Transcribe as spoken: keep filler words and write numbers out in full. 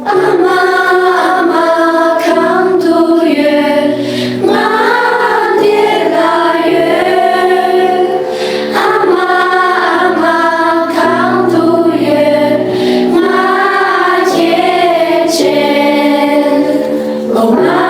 ཨ་མ། ཨ་མ་གང་དུ་ཡོད། ང་འདི་ལ་ཡོད། ཨ་མ། ཨ་མ་གང་དུ་ཡོད། ང་ཁྱེད་ཆེད། ཨོ་མ།